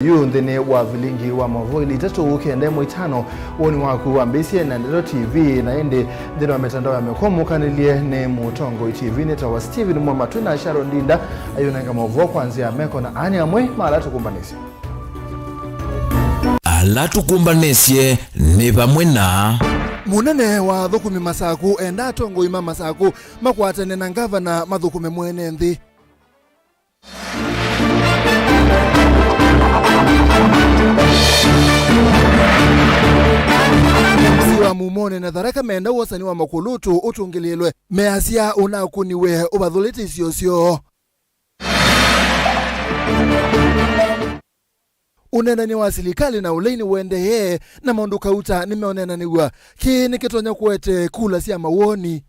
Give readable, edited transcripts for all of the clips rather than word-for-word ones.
Yu nthini wa vilingi wa mavoi itatu kenda imwe itano woni waku wambisye na Ndeto TV na indi nthini wa mitandao ya mikomo kanilie ni Mutongoi TV nitawa Steven Mwama twina Sharon Ndinda ayunenga mauvoo kwanzia meko na ani amwe mala tukumbanisye. Ala tukumbanisye ni vamwe na Munene wa thukumi Masaku enda atongoi ma Masaku makwatane na ngavana mathukume mwene nthi. MC wa Mumone na Tharaka menda wosani wa makulutu utungililwe measya unakuniwe uvathulite isio syoo. Unenani wa silikali na uleini wendee na maundu kauta nimeonenaniwa ki nikitonya kuete kula sya mawoni.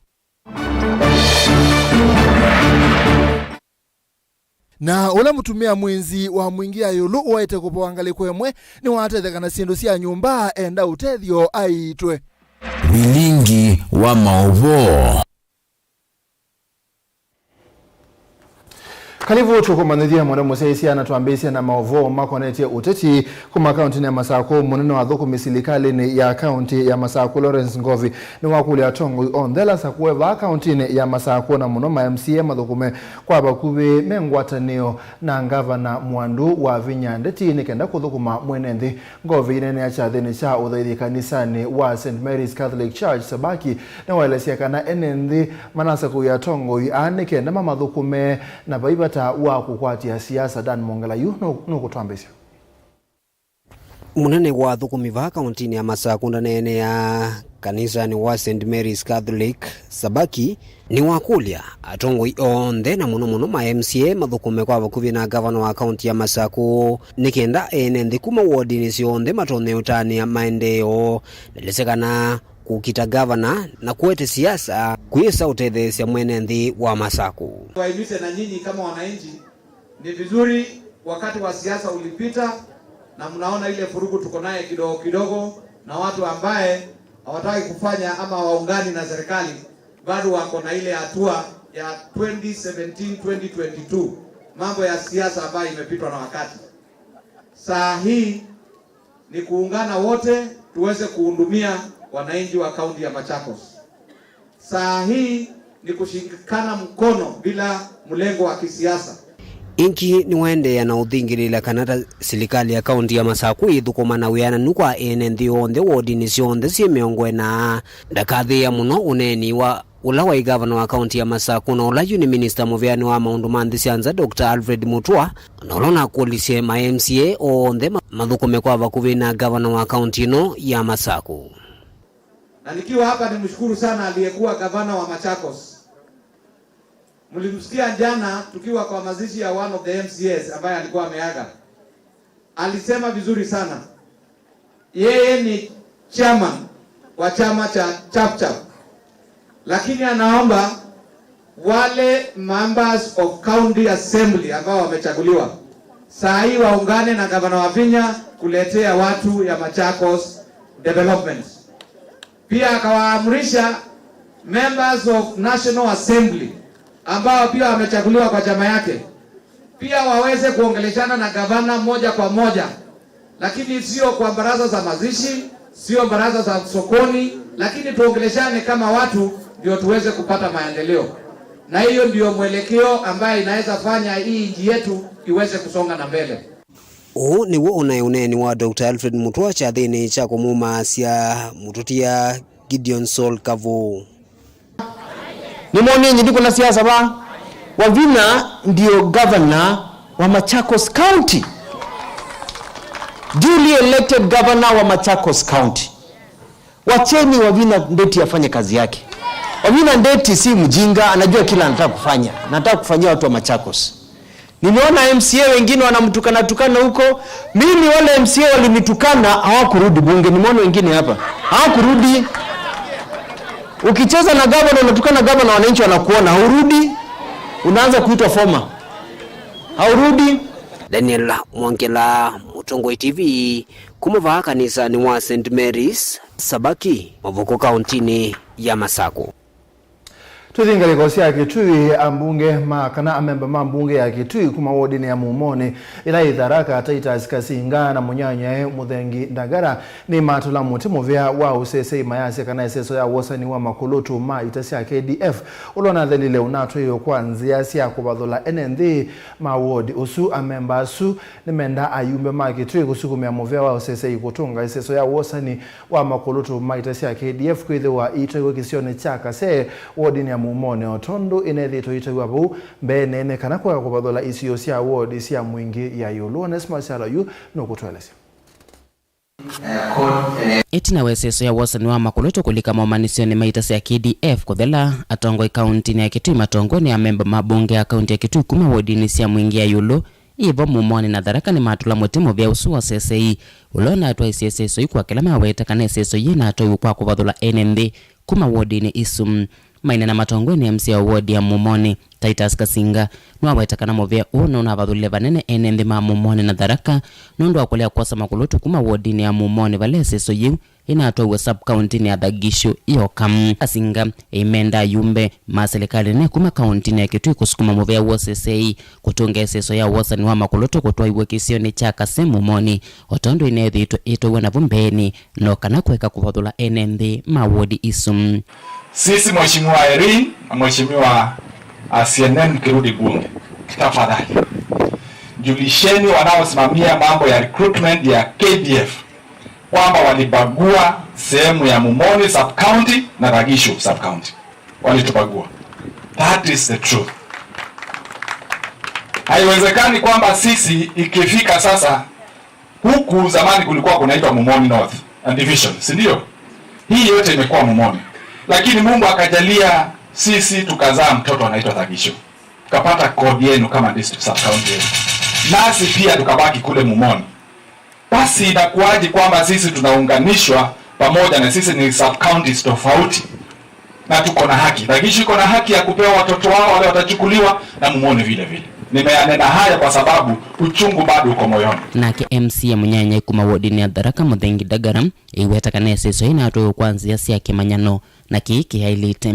Na ula mutumia mwinzi wa mwingia yulu uwaite kupoa ngaliko imwe ni watetheka sindu sya nyumba enda utethyo aitwe. Vilingi wa mauvoo. Karibu tukumanyithia mwana museisia na twambisia na mauvoo makonetie uteti kuma kaunti ya Masaku. Munene wa thukumi silikalini ya kaunti ya Masaku Lawrence Ngovi ni wakulia atongoi onthe la sakue va kauntini ya Masaku na muno ma MCA mathukume kwa vakuvi me ngwatanio na ngavana Mwandu wa Vinya Ndeti nikenda kuthukuma mwene nthi. Ngovi inene ya chathini cha uthaithi kanisani wa St Mary's Catholic Church Sabaki ni waelesya kana ene nthi manasakuia atongoi aa nikenda mamathukume na vaivata wa kukwatia siasa. Dan Mongela yu nukutwambisya. Munene wa thukumi va kauntini ya Masaku ndanene ya kanisani wa St Mary's Catholic Sabaki ni wakulya atongoi onthe na muno muno ma MCA mathukume kwa vakuvi na gavana wa kaunti ya Masaku nikenda ene nthi kuma wodini syonthe matonye utania maendeeo nalisekana kukita gavana na kuete siasa kwisa utethesya mwene nthi wa Masaku. Wahimize na nyinyi kama wananchi, ni vizuri wakati wa siasa ulipita na mnaona ile furugu tuko naye kidogo kidogo, na watu ambaye hawataki kufanya ama waungani na serikali bado wako na ile hatua ya 2017 2022, mambo ya siasa ambayo imepitwa na wakati. Saa hii ni kuungana wote tuweze kuhudumia wananchi wa kaunti ya Machakos. Saa hii ni kushikana mkono bila mlengo wa kisiasa. Inki ni waendeea na uthingilila kana ta silikali ya kaunti ya Masaku ithukuma na wiananu kwa ene nthi yonthe wodini syonthe syi miongo ina ndakathia muno uneni wa ula wa igavana wa kaunti ya Masaku na ula yu ni minista muveani wa maundu ma nthi sya nza Dr. Alfred Mutua na ula unakulisye ma MCA onthe mathukume kwa vakuvi na gavana wa kaunti ino ya Masaku. Na nikiwa hapa nimshukuru sana aliyekuwa gavana wa Machakos. Mlimsikia jana tukiwa kwa mazishi ya one of the MCAs ambaye alikuwa ameaga. Alisema vizuri sana. Yeye ni chairman wa chama cha Chapchap. Lakini anaomba wale members of county assembly ambao wamechaguliwa saa hii waungane na gavana wa Vinya kuletea watu ya Machakos development. Pia akawaamrisha members of National Assembly ambao pia wamechaguliwa kwa chama yake pia waweze kuongeleshana na gavana moja kwa moja, lakini sio kwa baraza za mazishi, sio baraza za sokoni, lakini tuongeleshane kama watu ndio tuweze kupata maendeleo. Na hiyo ndio mwelekeo ambaye inaweza fanya hii nchi yetu iweze kusonga na mbele. Uu niwo unae uneni wa Dr. Alfred Mutua chathini cha kumumaasya mututia Gideon Saul Kavuu. Nimwone ndiko na siasa ba Wavina ndio governor wa Machakos County, duly elected governor wa Machakos County. Wacheni Wavina Ndeti afanye kazi yake. Wavina Ndeti si mjinga, anajua kila anataka kufanya. Anataka kufanyia watu wa Machakos. Nimeona MCA wengine wanamtukana tukana huko. Mimi wale MCA walinitukana hawakurudi bunge. Nimeona wengine hapa hawakurudi. Ukicheza na gavana unatukana gavana, wananchi wanakuona, haurudi, unaanza kuitwa former, haurudi. Daniel Mwangela, Mutongoi TV, kumuvaa kanisani wa St Mary's Sabaki, Mavuko kauntini ya Masaku. Tuthingaliko sya Kitui ambunge ma kana amemba ma mbunge ya Kitui kuma wodi ya Mumoni ila itharaka Titus Kasinga na munyanyae Muthengi Ndagara ni matula muti muvya wa usese mayase kana iseso ya wosani wa makulutu ma ita sya KDF ulona thelile unatwiwe kwa nzia sya kuvathula ene nthi ma wodi usu amemba asu nimenda ayumbe ma Kitui kusukumia muvya wa usese ikutunga iseso ya wosani wa makulutu ma ita sya KDF kwithiwa itwiwe kisioni kya Kasee wodi ya Mumoni otondu inethitwo itwiwa vau mbeenene kana kwaga kuvathula isio sya wodi sya mwingi ya yulu. Onesmus Aloyu nukutwelesya. Itina weseso ya wosani wa makulutu kulika maumanisio maita sya KDF kuthela atongoi kaunti ya Kitui matongoni ya memba mabunge ya kaunti ya Kitui kuma wodini sya mwingi ya yulu ivo Mumoni na Tharaka ni matula mutimo vya usu wa CCI ulona atwa iseseso ikwa kila maweta kana iseso yina atwa kwa kuvathula ene nthi kuma wodini isu. Maina na matongweni ya MC wa wodi ya Mumoni Titus Kasinga nwaweta kana muvya uno unavathulile vanene ene nthi ma Mumoni na Tharaka nundu wa kulea kwosa makulutu kuma wodini ya Mumoni vale seso yiu inatwawe sub county ya Thagishu yokam. Kasinga imenda yumbe ma serikali ne kuma county ya Kitui kusukuma muvya wo CCI kutunga seso ya wosani wa makulutu kutwaiwe kisioni cha Kasee Mumoni otondo inethitwe itwe na vumbeni no kana kuweka kuvathula ene nthi ma wodi isum. Sisi Mheshimiwa Irene na Mheshimiwa CNN mkirudi bunge, tafadhali julisheni wanaosimamia mambo ya recruitment ya KDF kwamba walibagua sehemu ya Mumoni sub county na Thagishu sub county. Walitubagua. That is the truth. Haiwezekani kwamba sisi ikifika sasa, huku zamani kulikuwa kunaitwa Mumoni North and Division, si ndio? Hii yote imekuwa Mumoni. Lakini Mungu akajalia sisi tukazaa mtoto anaitwa Thagishu. Tukapata kodi yenu kama district sub county yetu. Nasi pia tukabaki kule Mumoni. Basi inakuwaje kwamba sisi tunaunganishwa pamoja na sisi ni sub counties tofauti na tuko na haki. Thagishu iko na haki ya kupewa watoto wao wale watachukuliwa na Mumoni vile vile. Nimeyanena haya kwa sababu uchungu bado uko moyoni. Nake MC ya munyanya kuma wodi ya Tharaka Muthengi Ndagara iweta kana seso ina atu kwanzia sia kimanyano na kiki hailite.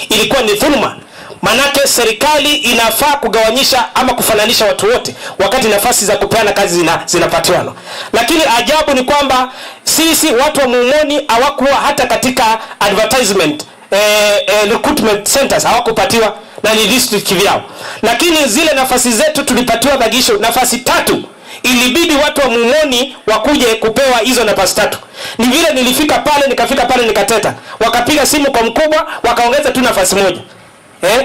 Ilikuwa ni dhuluma, manake serikali inafaa kugawanyisha ama kufananisha watu wote wakati nafasi za kupeana kazi zinapatiana. Lakini ajabu ni kwamba sisi watu wa Mumoni hawakuwa hata katika advertisement, recruitment centers hawakupatiwa, na ni district kivyao. Lakini zile nafasi zetu tulipatiwa Thagishu nafasi 3, ilibidi watu wa Mumoni wakuje kupewa hizo nafasi 3. Ni vile nilifika pale, nikafika pale nikateta, wakapiga simu kwa mkubwa, wakaongeza tu nafasi 1.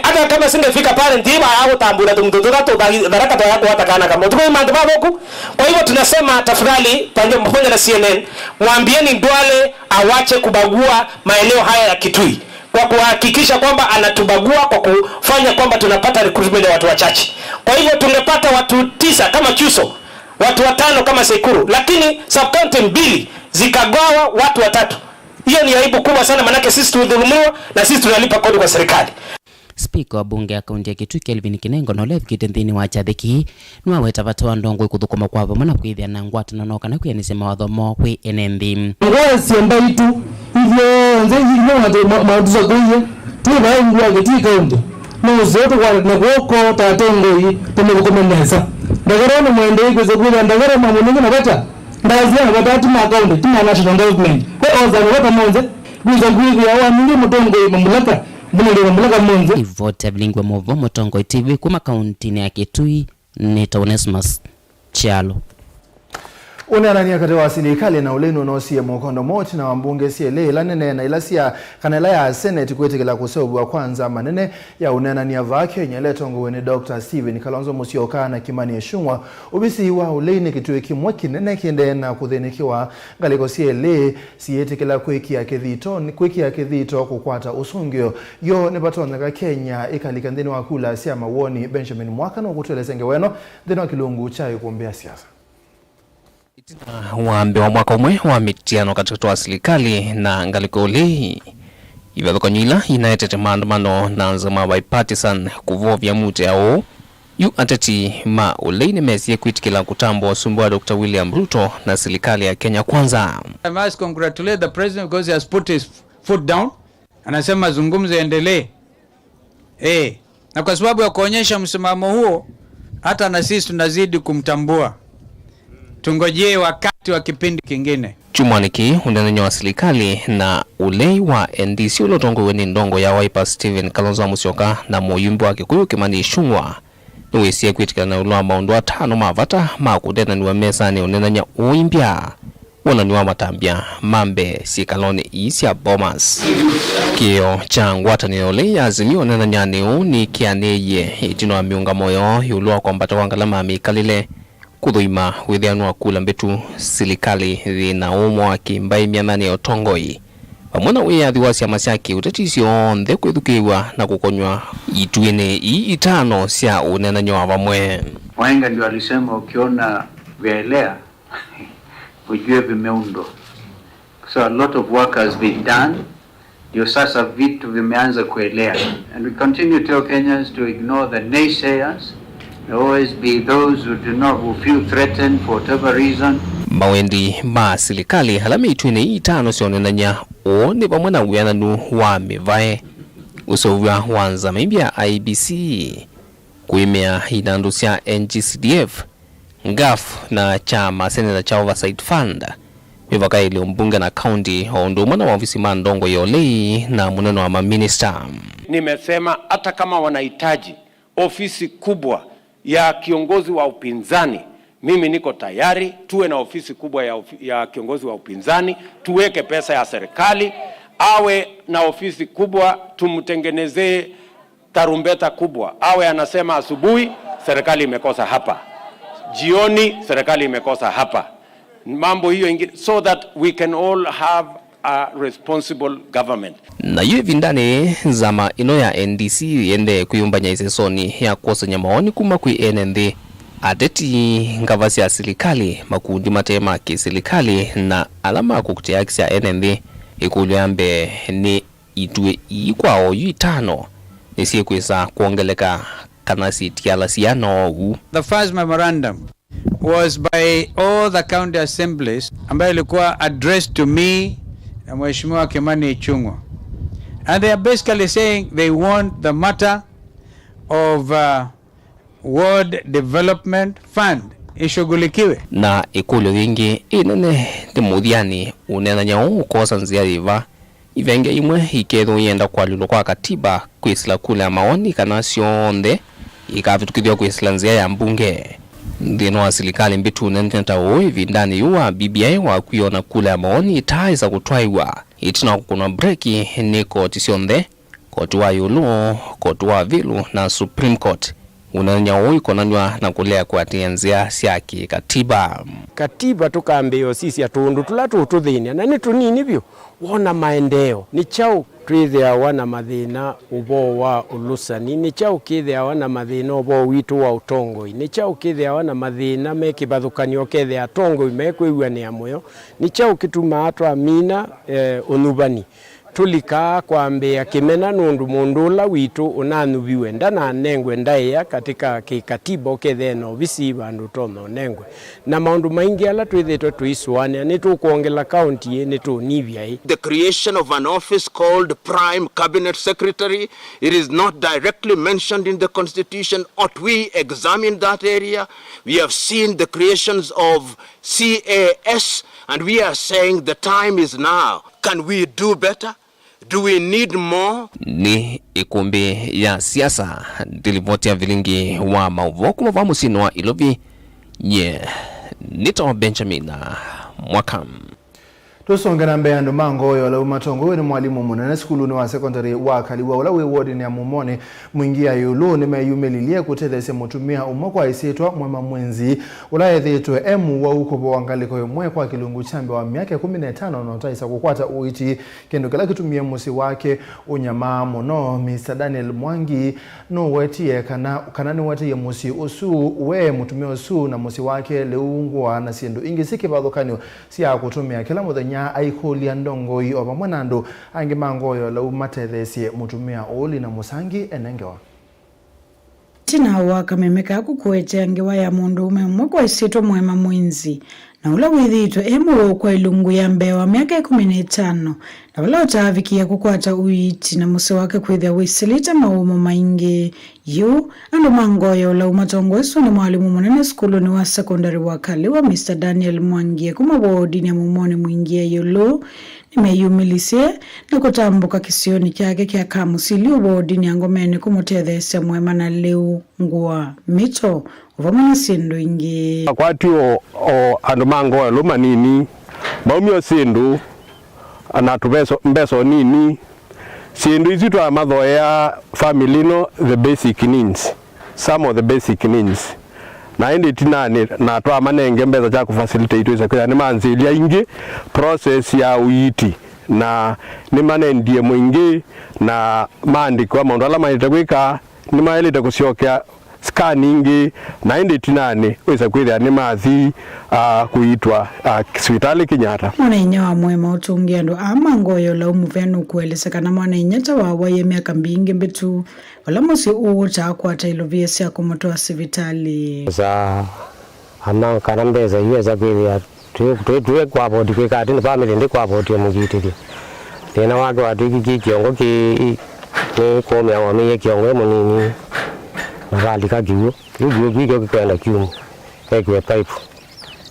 Hata kama singefika pale ndiba hapo tambura tumtutura tu baraka tu yako hata kana kama tuko imani baboku. Kwa hivyo tunasema tafadhali pamoja na CNN mwambieni Duale awache kubagua maeneo haya ya Kitui kwa kuhakikisha kwamba anatubagua kwa kufanya kwamba tunapata recruitment ya watu wachache. Kwa hivyo tungepata watu 9 kama Chuso, watu 5 kama Sekuru, lakini sub county 2 zikagawa watu 3. Hiyo ni aibu kubwa sana, manake sisi tulidhulumiwa na sisi tunalipa kodi kwa serikali. Speaker wa bunge ya kaunti ya Kitui Kelvin Kinengo no levikite nthini wa chathiki nwaweta vata wa ndongo ikuthukuma kwa vamwe na kwithia na ngwatano no kana kwianisya mawatho mo kwi ene nthi. Ngwa sienda itu ivyo nze ivyo matuza kuiye tuba ngwa Kitui kaunti no zote kwa na goko tatengo yi tumekukomeneza ndagara no mwende ikweze kuiya ndagara mamuningi na bata ndazia na bata tima kaunti tima national government kwa oza na bata monze kuiza kuiya wa mingi mutongo mamlaka Ivote Blingwe Movo Mutongo TV kuma kaunti ya Kitui ni Onesmus Chalo. Uneanania kati wa serikali na ulenu unosie mukondo moti na wambunge siele ila nene na ila sia kanela ya Senate kwetekela kuseubwa kwanza manene ya unenania va Kenya letongo wene Dr. Stephen Kalonzo Musyoka na Kimani Ichung'wah ubisi wa uleni kitue kimwe kinene kiende na kuthinikiwa ngaliko siele sietekela kwikia kithito kwikia kithito kukwata usungio yo nipatoneka Kenya ikalika nthini wa kula sia mawoni Benjamin Mwaka no kutwelesenge weno nthini wa kilungu cha ikumbea siasa. Wambe wa mwaka umwe wa mitiano katika wa serikali na ngalikoli ivathukanyila inaetete maandamano na nzama bipartisan kuvovya mute ao yu ateti ma uleini mesie kwitikila kutambwa usumbu wa Dr. William Ruto na serikali ya Kenya Kwanza. I must congratulate the president because he has put his foot down. Anasema mazungumzo yaendelee. Na kwa sababu ya kuonyesha msimamo huo, hata na sisi tunazidi kumtambua. Tungojee wakati wa kipindi kingine. Chumwaniki unenenyo wa serikali na ulei wa NDC ulotongoiwe ni ndongo ya Wiper Stephen Kalonzo Musyoka na muyumbi wa Kikuyu Kimani Ichung'wa niwisie kwitikana ulwa maundu atano mavata makutenaniwa mesani unenanya uimbya wonaniwa matambya mambe sikaloni isya Bomas. Kio cha ngwatanio le ya Azimio unenanyani ni kianiye itino wa miunga moyo yulwa kwambata kwa mikalile kuthuima withianwa kula mbitu silikali thina umwa kimbai mianani ya utongoi pamwe na wiyathi wa ciama cia kiuteti cionthe kwithukiwa na kukonywa ituini ii itano cia unenanyo wa vamwe. Wahenga ndio alisema ukiona vyaelea ujue vimeundwa. So a lot of work has been done. Ndio sasa vitu vimeanza kuelea. And we continue to tell Kenyans to ignore the naysayers. There always be those who do not, who feel threatened for whatever reason. Mawendi ma silikali alama itwini ii itano cionenanya uu ni pamwe na wiananu wa mivae useuvya wa nzama imbya IBC kuimia inandu sya NGCDF NGAF na chama seneta cha Oversight Fund mivaka ili mbunge na county oundu umwe na maofisi ma ndongo yolei na munene wa maminista. Nimesema hata kama wanahitaji ofisi kubwa ya kiongozi wa upinzani, mimi niko tayari tuwe na ofisi kubwa ya kiongozi wa upinzani, tuweke pesa ya serikali, awe na ofisi kubwa, tumtengenezee tarumbeta kubwa, awe anasema asubuhi serikali imekosa hapa, jioni serikali imekosa hapa, mambo hiyo ingine, so that we can all have a responsible government. Na yu ivindani nzama ino ya NDC yende kwiyumbanya isesoni ya kwosanya maoni kuma kwi ene nthi ateti ngava sya silikali makundi matema kisilikali na alama kukutia sya ene nthi ikulyo yambe ni itue ikwao yu itano nisiekwisa kuongeleka kana sitiala siano. The first memorandum was by all the county assemblies ambayo ilikuwa addressed to me na Mheshimiwa Kimani Ichung'wa, and they are basically saying they want the matter of Ward Development Fund ishughulikiwe. Na ikulyo yingi inene ndi muthiani unenanya ukosa nzia yiva ivenge imwe ikethwo yenda kwalulwa kwa katiba kwisila kula maoni kana cionthe ikavitukithwa kwisila nzia ya mbunge. Nthini wa silikali mbitu nene ta uu ivindani yuwa BBI wa kwiona kula maoni itaisa kutwaiwa itina kukunwa breki ni koti cionthe, koti wa yulu, koti wa vilu na Supreme Court. Unanya uu ikonanywa na kulea kuatia nzia sya kikatiba. Katiba tukaambio sisi atundu tula tututhinia na ni tunini vyo wona maendeo ni chau twithia wana mathina ubo wa ulusani ni chau kithia wana mathina ubo witu wa utongoi ni chau kithia wana mathina me kibathukanio kethia atongoi me kwiguania moyo ni chau kituma atwa mina unubani tulika kwambia kimena nundu mundu ula witu unanubiwe ndana nengwe ndaia katika kikatiba ketheno visi bandu tono nengwe na maundu maingi ala twithitwe tuisuania ni tukuongela county ni tunivya. The creation of an office called Prime Cabinet Secretary, it is not directly mentioned in the Constitution. Ought we examine that area? We have seen the creations of CAS and we are saying the time is now. Can we do better? Do we need more? Ni ikumbi ya siasa ndilivoti ya vilingi wa mauvo kuma va musini wa Ilovi nye nito Benjamin Mwakam. Tusongera mbee andu mangoyo lau matongo ni mwalimu munene sukuluni wa secondary wa Kaliwa ula wi ward ya Mumoni mwingia yulu nimeyumililie kutetheesya mutumia umwe kwa isitwa Mwema Mwenzi ula ethitwe emu wa ukobo wa ngaliko imwe kwa kilungu chambe wa miaka 15 na utaisa kukwata uiti kindu kila kitumie musi wake unyamaa muno. Mr Daniel Mwangi no wetie kana ni wetie musi usu we mutumia usu na musi wake leungwa na sindu ingi sikivathukanio sia kutumia kila muthenya aikulia ndongoi o vamwe na andu angi mangoyo lau matetheesye mutumia uli na musangi enengewa. Tina wa kamemeka kukuetea ngewa ya mundu ume umwe kwa isitwa Mwema Mwinzi Na ula withitwe emuwo kwa ilungu ya mbee wa miaka 15 na vala utaavikia kukwata uiti na muse wake kwithia wisilite maumo maingi yu andu mangoya ula umatongweswa ni mwalimu munene sukulu wa sekondari wa Kaliwa Mr. Daniel Mwangie kuma wodini ya Mumoni Mwingie yulu nimeyumilisie na kutambuka kisioni kyake kya Kamusili wodini ya Ngomeni kumutetheesya mwema na leu ngua mito vamwe na sindu ingi akwati o andu mangoya luma nini maumio sindu na tubeso mbeso nini sindu izi twa mathoea family no the basic needs, some of the basic needs na indi tinani na twa manenge mbesa cha kufacilitate twese kwa ni manzilia ingi process ya uiti na ni manendie mwingi na maandiko maundu ala maite gwika ni maelite kuciokea scan ingi na indi tinani wisa kwithia ni mathi kuitwa sibitali Kenyatta. Mwana wa mwema utungi andu ama ngoyo la umuvenu kuelesa kana mwana inya ta wawaye miaka mbingi mbitu wala musi uwo ta akwata ilovia sya kumutoa sibitali za ama kana mbeza iwe za kwithia tuwe kwa bodi kwika ati ni family ndi kwa bodi mugitiri thina wake watwiki kiongo ki ni kumia wamiye kiongo munini na valika kiuo kiuo kikyo kikwenda kiumu ekiwe pipe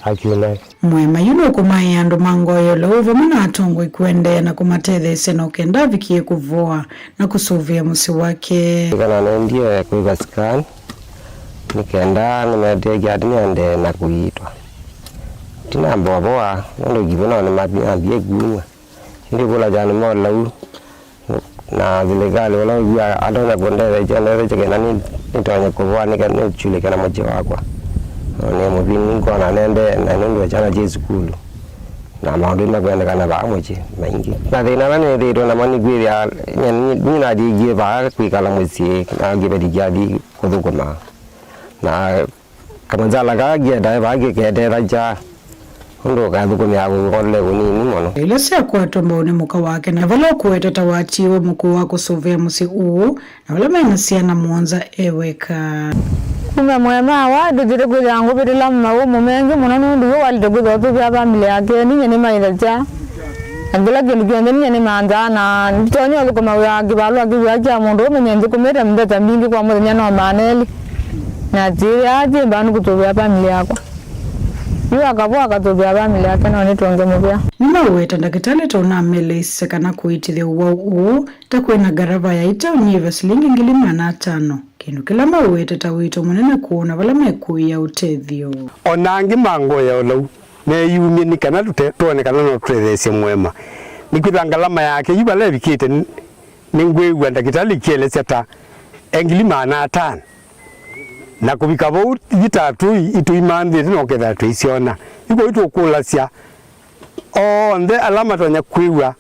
akiuna mwema yuno kumai andu mangoyo lauva mana atongwe kuendea na kumatethesya na ukenda vikie kuvoa na kusuvia musi wake kana nendie kuiga scan nikenda nimetegia ati niende na kuitwa tinamboaboa nundu ngibona nimambie kuumwa indi kula jani molau na thirikari ula igua atonya kundethecia ndethecia kenda nitonye kuvoa nichulike na muji wakwa ni muthini nkona nende na nundu chana chi cukuru na maundu makwendekana vaa muci maingi mathina aria nithitwe namo ni kwithia ni nathiingie vaa kwikala mucii na ngibeti kiathi kuthukuma na kamanzala kaa ngiendae vaa ngikendethacha undu kathukumia gukorle kunini muno ila syakwatwa mbau ni muka wake na vala ukuweta ta watiwe mukuu wa kusuvia musi uu na vala mena syana muonza eweka kumbe mwema wa nduthire kwithira ngubirila maumo mengi muno nundu we walite kwithira uthuvia family yake ninye ni maithacha na kila kindu kionthe ninye ni manthaa na nitonya uthukuma wia kivalua kiwia kia mundu umenye nthukumite mbesa mbingi kwa muthenya no maneli na tiria athie mbanu kuthuvia family yakwa yu akavua akathuvia family yake no nitonge muvea nimauweta ndakitali taunameleise kana kuitithia uwau uu ta kwina garava ya ita unyiva silingi 500,000 kindu kila mauweta ta wito munene kuona vala mekuia utethio ona angi mangoya ulau neyumie ni kana tuone kana no tutethesie mwema ni kwitha ngalama yake yu vala ivikite ni ngwigua ndakitali kielesya ta 500,000 na kubika vau itatu ituimanthite nokethira twisiona iko itukulasya onthe ala matonya kwiwa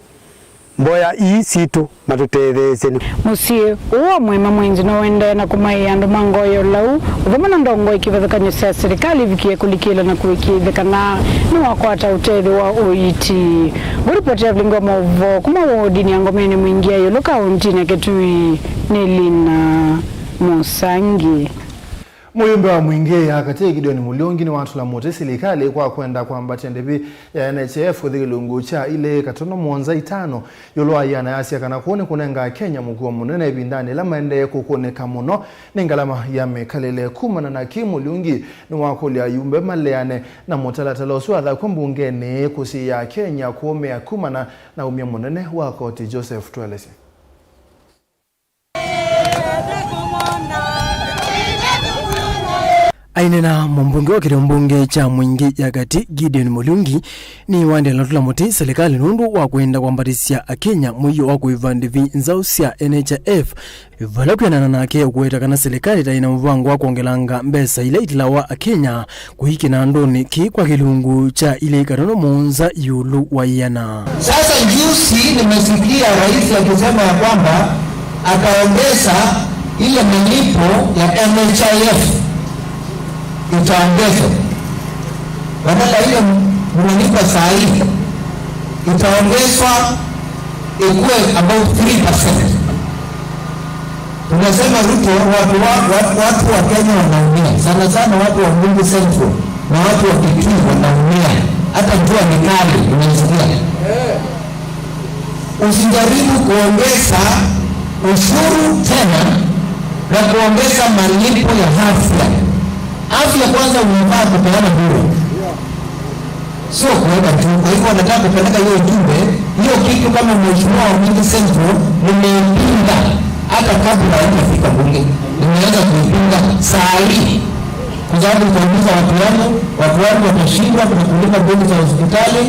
mboya ii situ matutetheesye musi uwo mwema mwinzi no wendee na kumaiya andu mangoyo lau uvamwe na ndongo ikivathukany'o sya serikali ivikie kulikila na kuikithikana ni wakwata utethi wa uiti nguripotia vilingo mauvo kuma wodini ya Ngomeni Mwingia yulu kauntini ya Kitui ni Lina Musangi. Muyumbe wa Mwingie ya kati Gideon Muliongi ni watu la mote serikali kwa kwenda kwamba ndevi ya NHF kuthigilungu cha ile katono muonza itano yolo ayana yasia kana kuone kunenga Kenya mukuu munene bindani la maende kukoneka muno ni ngalama ya mekalele kumana na Kimuliongi ni wakolia yumbe maleane na mutalatala uswadha kwa mbungeni kusi ya Kenya kuomea kumana na umia munene wa koti Joseph Twelesi. Ainena mumbunge wa kilombunge cha Mwingi ya kati Gideon Mulungi ni wande latula muti serikali nundu wa kwenda kwambatisya akenya mwiyo wa kuiva ndivi nzau sya NHIF vala kuyanana nake ukuweta kana serikali taina muvango wa kuongelanga mbesa ile itilawa akenya kuhikina ndoni ki kwa kilungu cha ile katono muunza yulu wa iyana. Sasa juzi nimesikia rais akisema ya kwamba ataongeza ile malipo ya NHIF itaongezwa, badala ile mnalipa saa hii itaongezwa ikuwe about 3%. Tunasema Ruto, watu wa Kenya wanaumia sana sana, watu wa Mwingi Central. na watu wa Kitui wanaumia, hata jua ni kali, unasikia. Usijaribu kuongeza ushuru tena na kuongeza malipo ya afya. Afya kwanza unafaa kupeana bure, sio kuweka tu. Kwa hivyo nataka kupeleka hiyo ujumbe, hiyo kitu kama mheshimiwa wa Mwingi Central nimeipinga hata kabla haijafika bunge, nimeanza kuipinga saa hii kwa sababu itaumiza watu wangu, watu wangu watashindwa kulipa bili za hospitali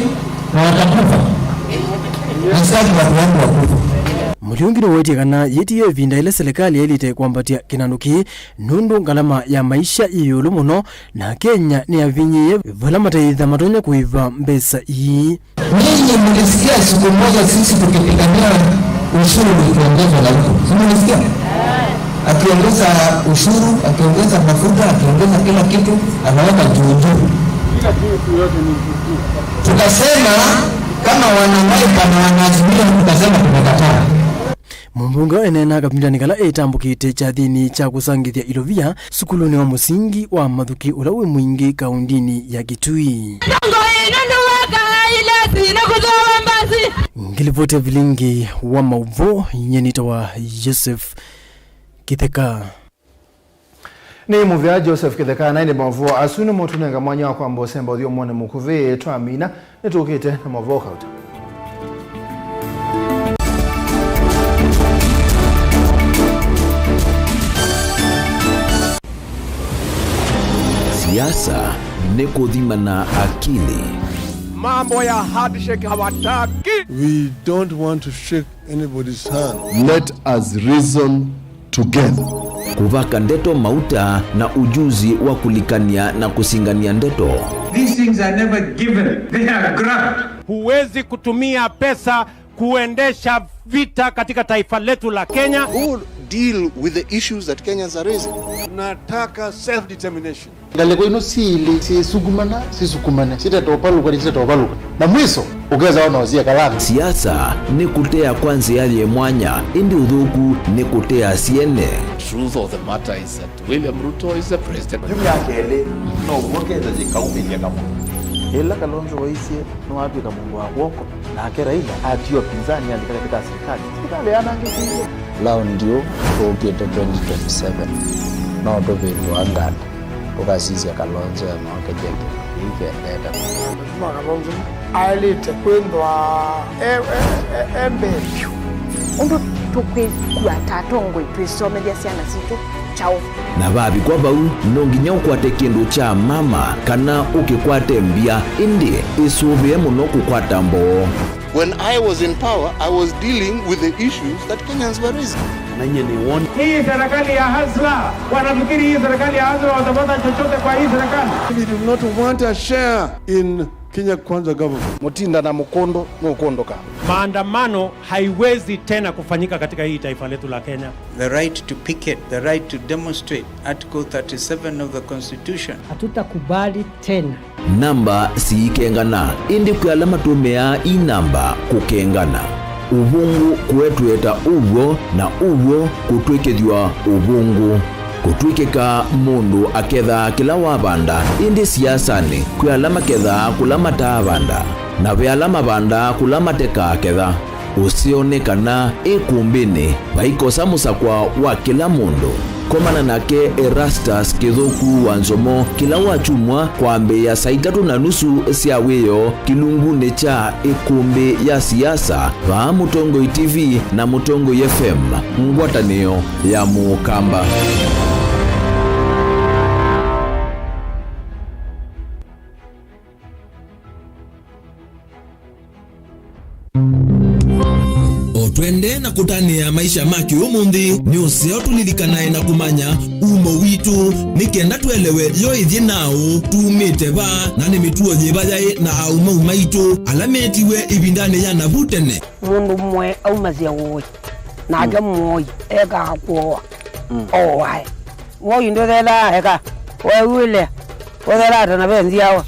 na watakufa. Nasitaki watu wangu wakufa. Mulyungi niwetie kana yitiye ivinda ile serikali yailite kwambatia kinanuki nundu ngalama ya maisha iyulu muno na Kenya ni yavinyiye vala mataifa matonya kuiva mbesa ii. Ninyi mlisikia siku moja sisi tukipigania ushuru ukiongezwa na huko, si mlisikia? Akiongeza ushuru, akiongeza mafuta, akiongeza kila kitu, anaweka juu juu. Tukasema kama wanaweka na wanaazimia, tukasema tumekataa. Mumbunge enena kapindani kala etambukite chathini cha kusangithia ilovia sukuluni wa musingi wa Mathuki ula wi Mwingi kaundini ya Kitui. Ngilivote vilingi wa mauvo nyenita wa Joseph Kitheka. Ni muvya Joseph Kitheka na ni mauvo asuni mutunenga mwanya wa kwamba semba uthio mwone mukuvi twamina nitukite na mauvo kauta. Siasa ni kuthima akili. Mambo ya handshake hawataki. We don't want to shake anybody's hand. Let us reason together. Kuvaka ndeto mauta na ujuzi wa kulikania na kusingania ndeto. These things are never given. They are grabbed. Huwezi kutumia pesa kuendesha vita katika taifa letu la Kenya. Who deal with the issues that Kenyans are raising? Nataka self-determination. Ngaleko ino sili sisugumana sisukumana sitatopaluka sitatopaluka na mwiso ugeza wanaozia kalama. Siasa ni kutea kwanza yale mwanya indi udhuku ni kutea siene. Truth of the matter is that William Ruto is the president. Jumia kele no wokeza jikaumilia kama ila Kalonzo waisie no watu kamungu wako na ake Raila atio pinzani alika katika serikali serikali yanange lao ndio tukite 2027 no tuvindu angana tukasisya Kalonzo ya mwaka jeke ikendeta Mheshimiwa Kalonzo ailite kwindwa embepyu undu tukwikua tatongoi twisomethia ciana citu chao na vavi kwa vau no nginya ukwate kindu cha mama kana ukikwate mbia indi isuvie muno kukwata mboo. When I was in power, I was dealing with the issues that Kenyans were raising. Hii serikali ya hasla, wanafikiri hii serikali ya hasla watapata chochote kwa hii serikali. We do not want a share in Kenya Kwanza government. Mutinda na mukondo nukondoka. Maandamano haiwezi tena kufanyika katika hii taifa letu la Kenya. The right to picket, the right to demonstrate, Article 37 of the Constitution. Hatutakubali tena. Namba siikengana indi kwala matumia inamba kukengana. Uvungu kuetweta uvo na uvo kutwikithwa uvungu. Kutwikika mundu aketha kila wavanda indi siasani kwi ala maketha kula mataavanda na ve ala mavanda kula mateka aketha usionekana ikumbini vaikosa musakwa wa kila mundu. Komana nake Erastus Kithuku wa Nzomo kila wachumwa kwambiia saa 3:30 sya wiyo kilunguni cha ikumbi ya siasa va Mutongoi TV na Mutongoi FM ngwatanio ya Mukamba. Twende na kutania maisha maki umuthi ni useo tulilikanae na kumanya umo witu nikenda tuelewe yo ithie nao tumite ba na ni mituo yiba yai na aumau maitu ala metiwe ibindani ya navutene mundu mwe aumazia woi nake moi eka kuoa owae woi ndothela eka wewile wethela tena benziawa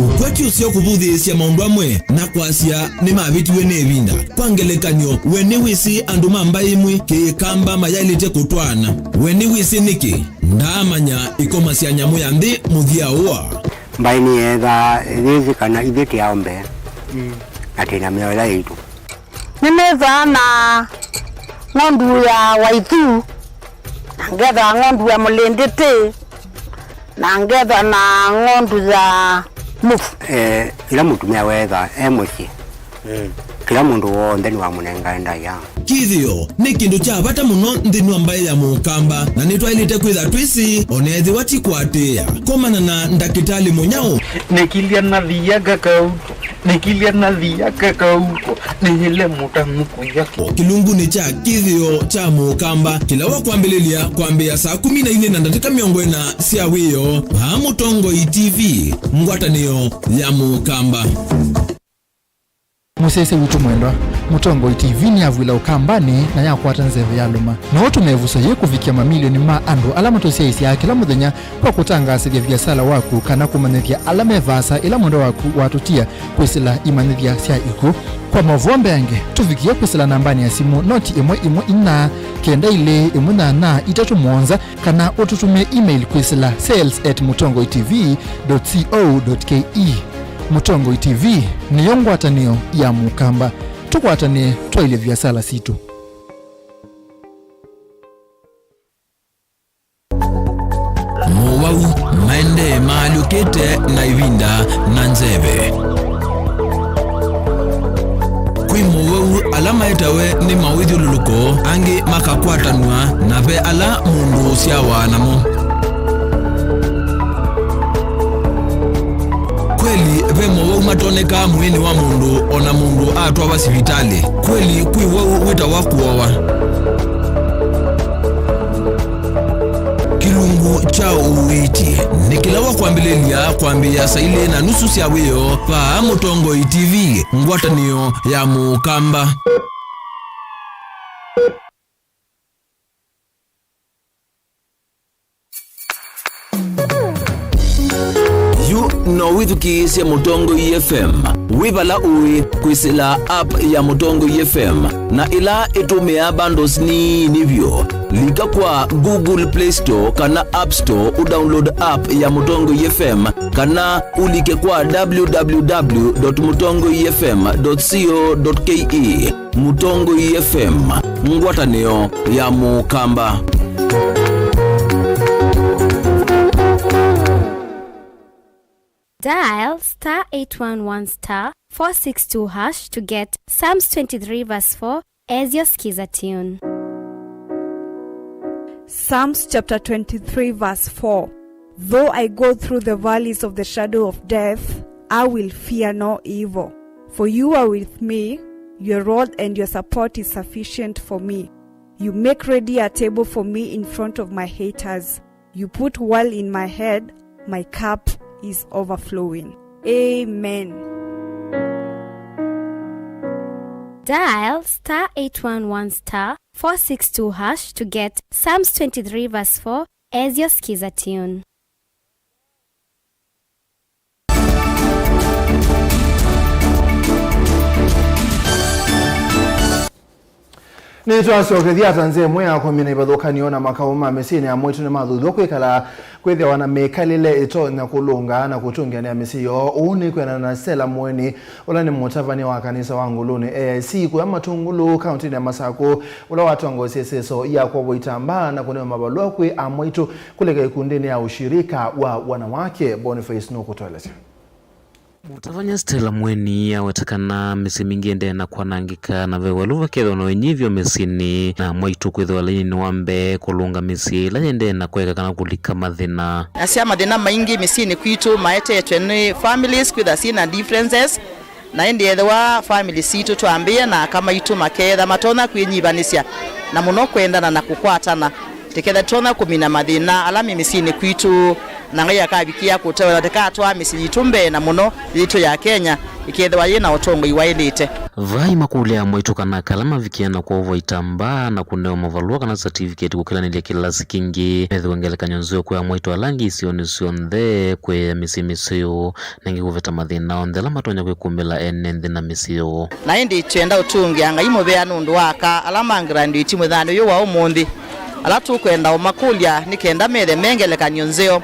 ukweti usio kuvuthisia maundu amwe na kwasya ni mavitiwe ni ivinda kwa ngelekanyo we ni wisi andu ma mbai imwe kiikamba mayailite kutwana we ni wisi niki Ndaamanya ikoma sya nyamu ya nthi muthia ua. Mbai ni etha thithi kana ithuĩ ti ao mbee na twĩna mĩoyo ĩrĩa itũ. Nĩmethaa na ng'ondu ya Waithu na ngetha ng'ondu ya Mũlĩndĩtĩ na ngetha na ng'ondu ya Mufu. Ila mũtumia wetha e mũciĩ kila mundu wonthe ni wamunengae ndaia. Kithio ni kindu kya vata muno nthini wa mbai ya Mukamba na nitwailite kwitha twisi onethiwa ti kwatia komana na ndakitali Munyao. Nikilia nathiaga kauko, nikilia nathiaga kauko, nihile mutanuku yako. Kilungu ni cha kithio cha Mukamba kila wa kwambililia kwambia saa 14:40 sia wiyo ha Mutongoi TV ngwatanio ya Mukamba. Musese witu mwendwa Mutongoi TV ni avwila Ukambani na yakwata nzeve ya luma na utumevuso ye kuvikia mamilioni ma andu ala matusiaisia kila muthenya kwa kutangasithya viasala waku kana kumanyithya ala mevasa ila mwendo waku watutia kwisila imanyithya sya iku kwa mavombe ange tuvikie kwisila nambani ya simu noti 1 1 4 9 2 1 8 3 7 kana ututumie email kwisila sales@mutongoitv.co.ke. Mutongoi TV niyo ngwatanio ya Mukamba tukwatanie twaile viasala situ. Muwau maende maalukete na ivinda na nzeve kwi muwau ala maetawe ni mawithiululuko angi makakwatanwa na ve ala mundu syawa namo. Kweli ve mowau matoneka mwini wa mundu ona mundu atwawa sivitali. Kweli kwi wau wita wa kuowa. Kilungu cha uwiti ni kila wa kwambililia kwambia saa 2:30 sya wiyo pa Mutongoi TV ngwatanio ya Mukamba. No withukiisye Mutongoi FM wivala ui kwisila app ya Mutongoi FM na ila itumia bundles ni nivyo lika kwa Google Play Store kana App Store udownload app ya Mutongoi FM kana ulike kwa www.mutongoifm.co.ke. Mutongoi FM ngwatanio ya Mukamba. Dial star 811 star 462 hash to get Psalms 23 verse 4 as your skiza tune. Psalms chapter 23 verse 4. Though I go through the valleys of the shadow of death, I will fear no evil. For you are with me, your rod and your support is sufficient for me. You make ready a table for me in front of my haters. You put oil in my head, my cup is overflowing. Amen. Dial star 811 star 462 hash to get Psalms 23 verse 4 as your skiza tune. Nitwasokethia atanzia mwe yako mina ivathukaniona makao ma misini ya mwitu ni mathuthu kwikala kwithiwa na mikalile itonya kulunga na kutungiania misi yoo uu ni kwianana na Stella Mweni ula ni mutavania wa kanisa wa Nguluni AIC kuya Matungulu kaunti ya Masaku ula watongosie seso ya kwa Waitamba na kunewa mabalua kwi amwitu kuleka ikundini ya ushirika wa wanawake. Boniface nukutoeleza. Mutavanya Stella Mweni awetekana misi mingi ende na kwanangika na vewaluva ketho na wenyivyo misini na mwaitu kwithwa laini ni wambe kulunga misi ila yende na kweka kana kulika mathina asia mathina maingi misini kwitu maetetwe ni families kwitha sina differences na indi ethiwa family situ twambie na kama itu maketha matona kwinyivanisia na muno kwendana na kukwatana tiketha tona kumina mathina ala misini kwitu na ngai akabikia kutewa tikatwa misi yitumbe na muno yitu ya Kenya ikethwa yina utongo iwailite vai makulia mwaitu kana kalama vikiana kwa uvo itamba na kuneo mavalua kana certificate kukilanilya kilasi kingi methiwa ngelekany'o nzeo kwa mwaitu alangi isioni sionthe kwi misi misio nengi kuveta mathina onthe ala matonya kwikumila ene nthi na misio na indi twenda utungia ngai muvea nundu waka ala mangira ndi timwe thano yu wa umuthi Ala tukwenda umakulya nikenda methe mengelekanyo nzeo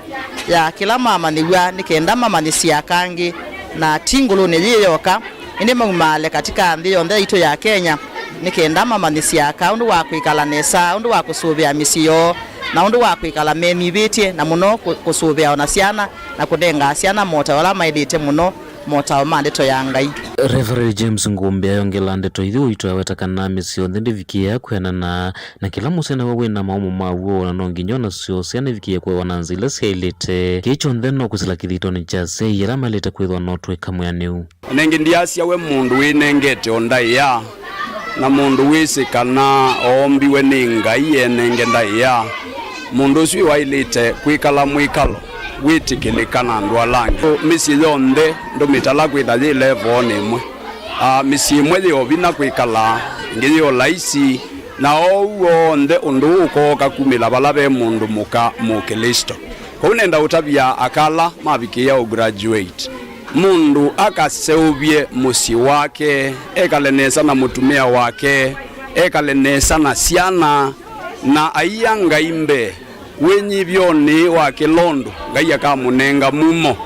ya kila mama niwa nikenda mama nisia kangi na tingulu ni yiyoka indi maumale katika nthi yonthe itu ya Kenya nikenda mama nisia ka undu wa kwikala nesa undu wa kusuvia misio na undu wa kwikala memivitie na muno kusuvia ona syana na kudenga syana mota wala mailite muno mota mandeto ya Ngai. Reverend James Ngumbi ayongela ndeto ithi uitu awetakana mĩsyĩ yonthe ndĩvikie kwĩanana na kila mũsyana we wĩna maumo maw'o na no nginya onasyo syana ivikie kwewa na nzila syailite kii kyonthe no kwisila kithitoni kya asyai ala mailite kwithwa no twika mwianiu. Nengi ndiasya we mundu winengete ondaiya na mundu wisikana oombiwe ni Ngai enenge ndaiya mundu ucio wailite kwikala mwikalo witikilikana andu alangi mĩsyĩ yonthe ndumitala kwitha yi level ni imwe mĩsyĩ imwe yi ovina kwikala ingi yi olaisi na ou wonthe undu ukoka kumila vala ve mundu muka mukristo kou nenda utavia akala mavikia ugraduate mundu akaseuvye musyi wake ekale nesa na mutumia wake ekale nesa na syana na aiya Ngai mbe wenyivyo ni wa kilondo Ngai akamunenga mumo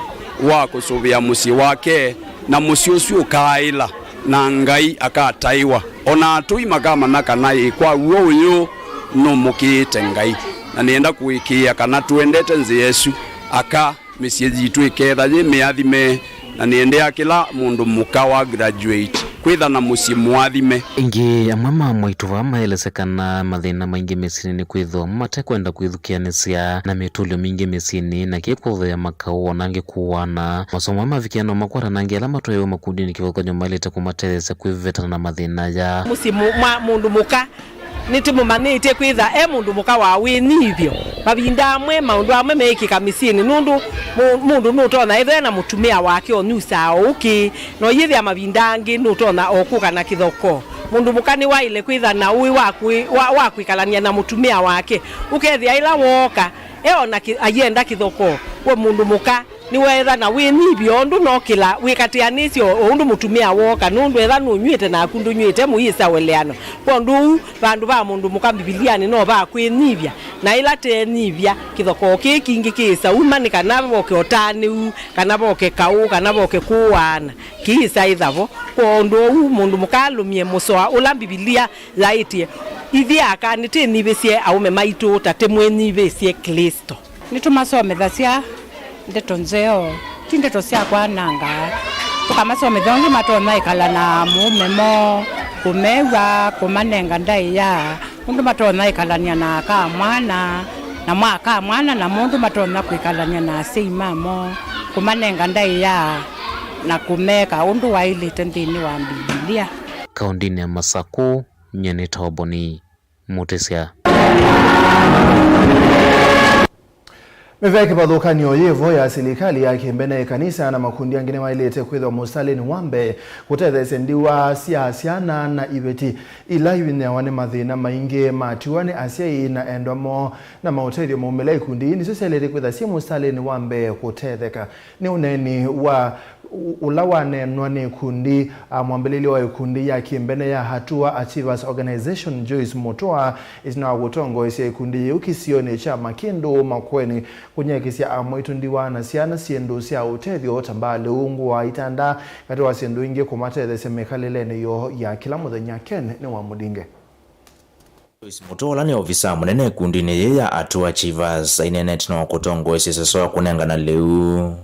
wa kusuvia musyi wake na musyi ucio ukaila na Ngai akataiwa ona atui makamana kana kwa uo uyu numukiite Ngai na nienda kuikia kana tuendete nzi Yesu aka misyi yitu iketha yi miathime na niendea kila mundu muka wa graduate kwitha na musyi mwathime. Ingi amwe ma mwaitu va maelesekana mathina maingi misyini ni kwithwa matekwenda kwithukianisya na mitulio mingi misyini na kikuthea makau onangi kuwana masomo mavikiano makwaranangi ala matwaiwe makundini kivathukany'o mailite kumatetheesya kwivetana na mathina ya musyi mundu muka nitimumanite kwitha e mundu muka wa winithio mavinda amwe maundu amwe meekika misyini nundu mundu nutona ithe na mutumia wake onyusaa uki no yithia mavinda angi nutona okuka na kithoko mundu muka ni waile kwitha na ui wa kwikalania na mutumia wake ukethia ila woka eona ayenda kithoko we mundu muka ni wetha na winithio undu no kila wikatianisio undu mutumia woka nundu etha nunywite na kundu nywite muisa weleano kondu vandu va mundu muka Bibiliani no va kwinithia na ila tenithia kithoko ki kingi kisa uma ni kana voke otaniu kana voke kau kana voke kuwana kisa ithavo kondu mundu mukalumie musoa ula Bibilia laitie ithia ka ni tinivisie aume maitu ta timwenivisie Kristo nitumasomethasia ndeto nzeo ti ndeto sya kwananga tukamasomethia ungi matonya ikala na muume mo kumewa kumanenga ndaiya undu matonya ikalania na aka mwana na mwaka mwana na mundu matonya kwikalania na asyai mamo kumanenga ndaiya na kumeka undu wailite nthini wa Bibilia. Kaundini ya Masaku nyene toboni Mutisya. Miveki kivathukany'o yivo ya serikali ya kimbene ikanisa na makundi angine mailite kwithwa musalini wambe kutetheesya ndiwa sya syana na iveti ila iwinyawa ni mathina maingi matiwa ni asyai na endwa mo na mautethyo maumila ikundi nisyo syailite kwithwa syi musalini wambe kutetheka ni uneni wa ula wanenwa ni ikundi mwambĩlĩlyo wa ikundi ya kimbene ya Hatua Achievers Organization Joyce Mutua isina gutongoesya ikundi yiu kisioni cha Makindu Makueni kunyekisya amwitu ndiwa na syana syindu sya utethyo ta ungu wa itanda kati wa syindu ingi kumatethesya mikalileni yo ya kila muthenya. Ken ni wa Mudinge. Joyce Mutua ni ofisa munene kundini yi ya Hatua Achievers ainenete no kutongoesya seso kunengana leu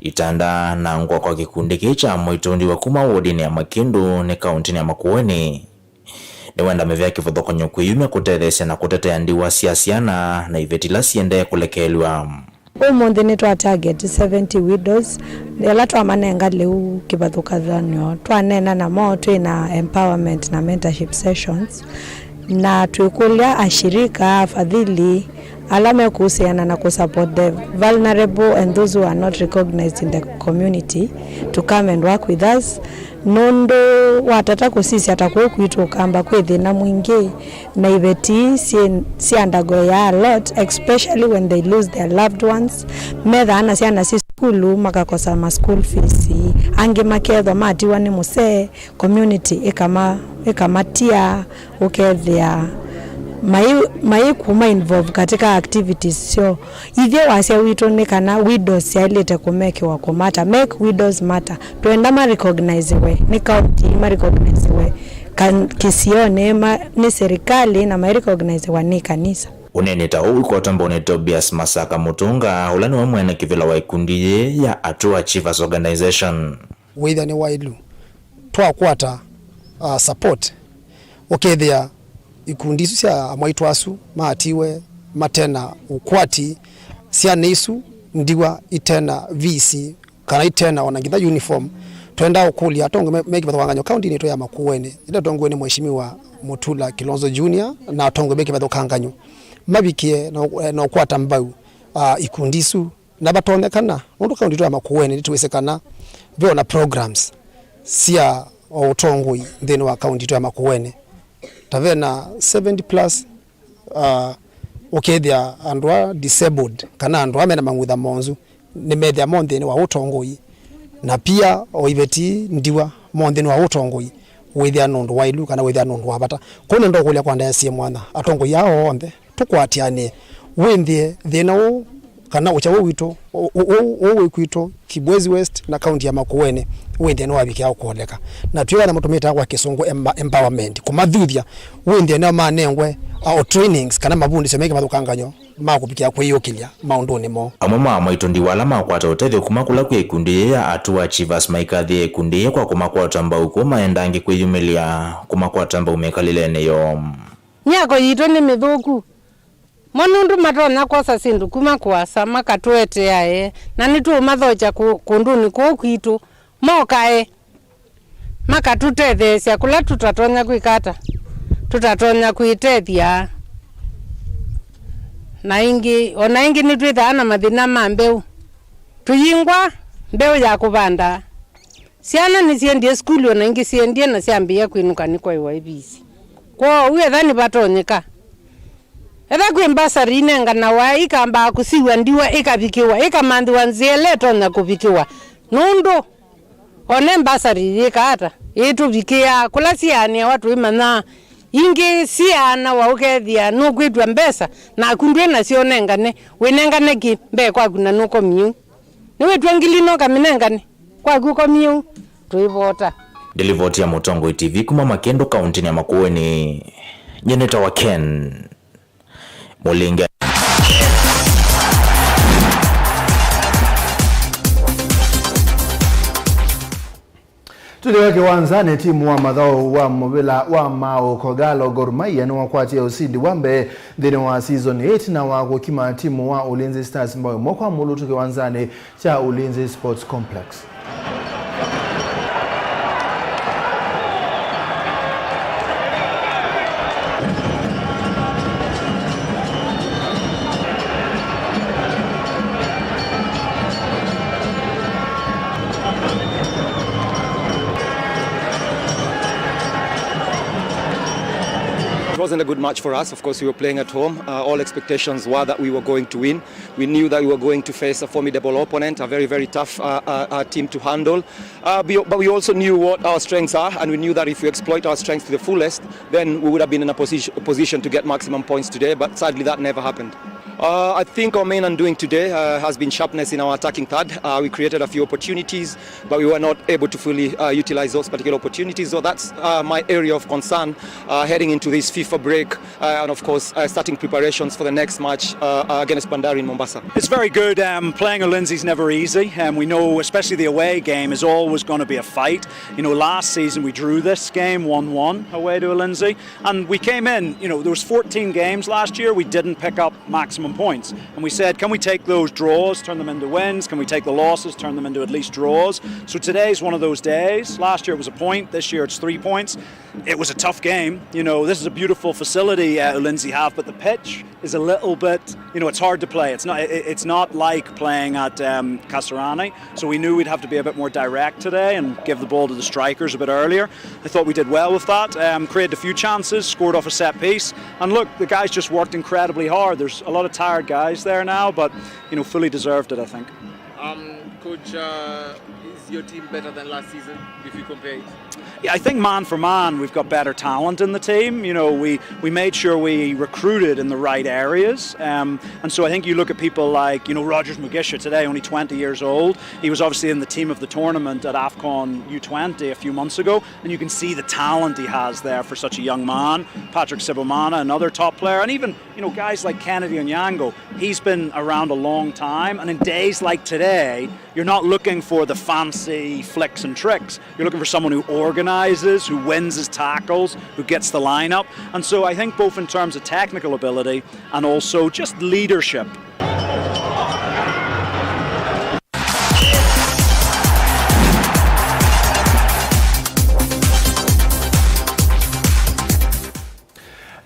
itanda na ngwa kwa kikundi kicha mwitundi wa kuma wodini ya Makindu ni kaunti ya Makueni niwenda mevya kivathukanyo kwiyumya kutetheesya na kutetea ndiwa sya syana na iveti ila siendee kulekelwa. Umuthi ni twa target 70 widows ela twamanenga leu kivathukathanio twanena namo twina empowerment na mentorship sessions na twikulia ashirika afadhili alame kuhusiana na kusupport the vulnerable and those who are not recognized in the community to come and work with us nundu watata kusisi atakuwa kwitu kamba kwithina mwingi na iveti si undergo ya a lot, especially when they lose their loved ones metha ana siana si skulu makakosa ma school fees angi makethwa matiwa ni musee community ikamatia ukethia Mai kuma involve katika activities sio ithye wasia witu ni kana widows yailite kumekiwa kumata make widows matter twenda ma recognize we ni county ma recognize we kan kisione ma, ni serikali na ma recognize wa ni kanisa. Uneneta uu ikotamba ni Tobias Masaka Mutunga ula niwe mwene kivila wa ikundi ya Atua Achievers Organization. Witha ni wailu twakwata support ukethia ikundi isu sya mwaitu asu maatiwe matena ukwati syana isu ndiwa itena VC kana itena ona ngitha uniform twenda ukulia atongo meki bathanganyo county ni to ya Makueni ila tongo ni mheshimiwa Mutula Kilonzo Junior na atongo meki bathukanganyo mabikie na ukwata mbau ikundi isu na batonekana nundu county to ya Makueni nitwisekana vyo na programs sia utongoi nthini wa county to ya Makueni tavena 70 plus ukethia andu a disabled kana andu amena mang'utha monzu nimethia mo nthini wa utongoi na pia oiveti ndiwa mo nthini wa utongoi withia nundu wa ilu kana withia nundu wa bata kuni ndokulia kwa ndaya sie mwana atongoi ao onthe tukwatianie winthie thina uu kana ucha uu witu uu wikwitũ Kibwezi West na kaunti ya Makueni winthie ni wabikia kuoleka na twiga na mutumita kwa kisungu empowerment kumathuthia winthie no manengwe o trainings kana mabundisho meke mathukanganyo makubikia kwiyukilia maunduni mo. Amwe ma mwaitu ndiwa ala makwata utethio kuma kula kwi ikundi ya Atua Achievers maikathie ikundi kwa kumakwata mbau ku maendangi kwiyumilia kumakwata mbau mikalilene yo. Myako yitu ni mithuku monundu matonya kwosa sindu kuma kuasa makatweteae na nitumathocha kunduni kuu kwitu mokae makatutetheesya kula tutatonya kwikata tutatonya kwitethia na ingi ona ingi nitwithaa na mathina ma mbeu tuyingwa mbeu ya kuvanda syana nisiendie skulu ona ingi siendie na syambia kwinuka ni kwaiwa ibisi kwoou etha ni vatonyeka etha kwi mbasari inengana wa ikamba kusiwa ndiwa ikavikiwa ikamanthiwa nzia itonya kuvikiwa nundu one mbasari yikaata ituvikia kula siania watu imanya ingi siana wa ukethia nukwitwa mbesa na kundwe nasio nengane winengane ki mbe kwaku na nuko miu niwitwa ngili no kaminengane kwaku ko miu tuivota. Ndilivoti ya Mutongo TV kuma Makendo kaunti ya Makueni nyeneta wa Ken Mulinge. Tuliwa kiwanzani timu wa mathao wa muvila wa mao Kogalo Gor Mahia ni wakwatia usindi wambe thini wa season 8 na wa gukima timu wa Ulinzi Stars mbayo mwakwa mulutu kiwanzani cha Ulinzi Sports Complex. It wasn't a good match for us. Of course, we were playing at home. All expectations were that we were going to win. We knew that we were going to face a formidable opponent, a very, very tough team to handle. But we also knew what our strengths are, and we knew that if we exploit our strengths to the fullest, then we would have been in a position to get maximum points today. But sadly, that never happened. I think our main undoing today has been sharpness in our attacking third. We created a few opportunities, but we were not able to fully utilize those particular opportunities. So that's my area of concern heading into this FIFA break and, of course, starting preparations for the next match against Bandari in Mombasa. It's very good. Playing Ulinzi's never easy. We know, especially the away game, is always going to be a fight. You know, last season we drew this game 1-1 away to Ulinzi, and we came in, you know, there was 14 games last year. We didn't pick up maximum points, and we said, can we take those draws, turn them into wins? Can we take the losses, turn them into at least draws? So today's one of those days. Last year it was a point, this year it's 3 points. It was a tough game. You know, this is a beautiful facility Ulinzi have, but the pitch is a little bit, you know, it's hard to play. It's not like playing at Kasarani, so we knew we'd have to be a bit more direct today and give the ball to the strikers a bit earlier. I thought we did well with that, created a few chances, scored off a set piece, and look, the guys just worked incredibly hard. There's a lot of tired guys there now, but, you know, fully deserved it, I think. Coach, is your team better than last season if you compare it? Yeah, I think man for man, we've got better talent in the team. You know, we made sure we recruited in the right areas. And so I think you look at people like, you know, Rogers Mugisha today, only 20 years old. He was obviously in the team of the tournament at AFCON U20 a few months ago. And you can see the talent he has there for such a young man. Patrick Sibomana, another top player. And even, you know, guys like Kennedy Onyango, he's been around a long time. And in days like today, you're not looking for the fancy flicks and tricks. You're looking for someone who organizes, who wins his tackles, who gets the lineup. And so I think both in terms of technical ability and also just leadership.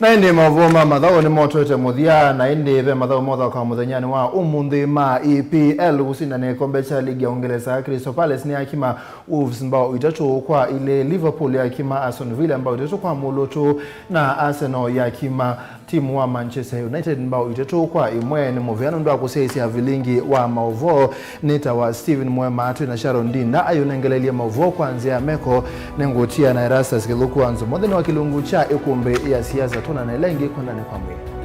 Na indi mauvoo ma mathau ni motwete muthia na indi ve mathau mothauka muthenyani wa umunthi ma EPL gusindana ikombe cha ligi ya Uingereza. Crystal Palace ni yakima Wolves mbao 3-2, Liverpool yakima Aston Villa mbao 3-0, na Arsenal yakima timu wa Manchester United mbao 3-1. Ni muviano ndo akuseisia vilingi wa mauvoo nita wa Stephen Mwema atu na Sharon Ndinda ayunengelelie mauvoo kuanzia meko nengutia na Erastus Kilukwanzo motheni wa kilungu cha ikumbi ya siasa tuna na lengi kwandani kwa mwili.